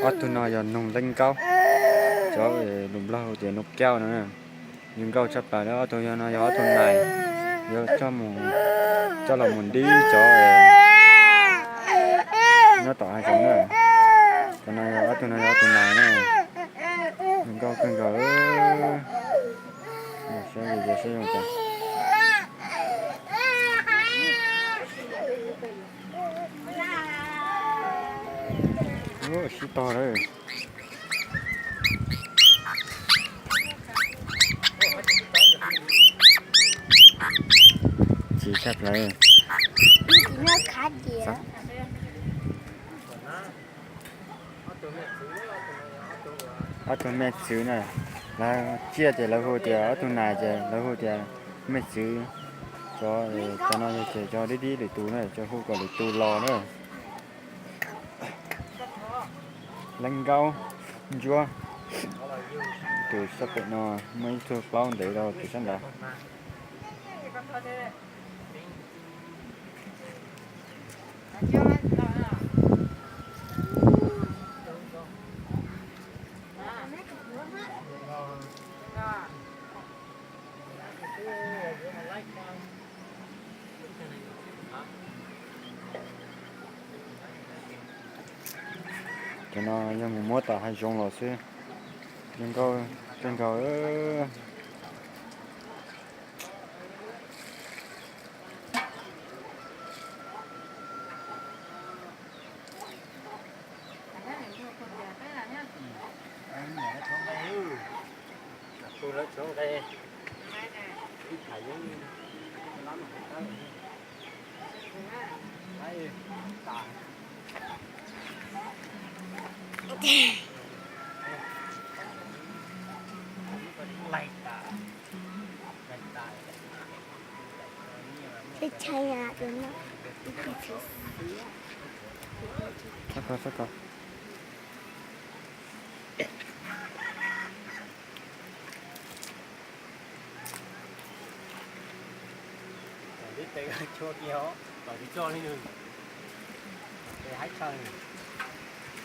Ob tug no yog noog leeb nkaub, cov lus Nplog hu tias nug kauj no. Zoo nkauj tshaj plaws li. Ob tug no yog ob tug nais, yuav coj los mus dib cov nyob tom hav zoov na. Cov no yog ob tug no yog ob tug nais na. Zoo nkauj kawg nkaus. Saib zoo cas. Sib tog lawm. Tsis tshaj plaws. Ob tug me txwv na, lawv tsiaj ces lawv hu tias ob tug nais ces lawv hu tias me txwv. Cov, cov no yog ces cov dib dib lwm tus na, cov hu kom lwm tus los na. Leeb nkaub ntsuab. Tus sab pem no muaj ib tug plaub ntev rau tus sab nrad. Cov no yog mus muab tom hav zoov los xwb. Zoo nkauj kawg nkaus.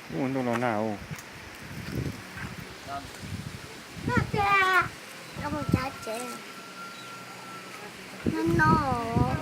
Ua ntuj los nag os. No no.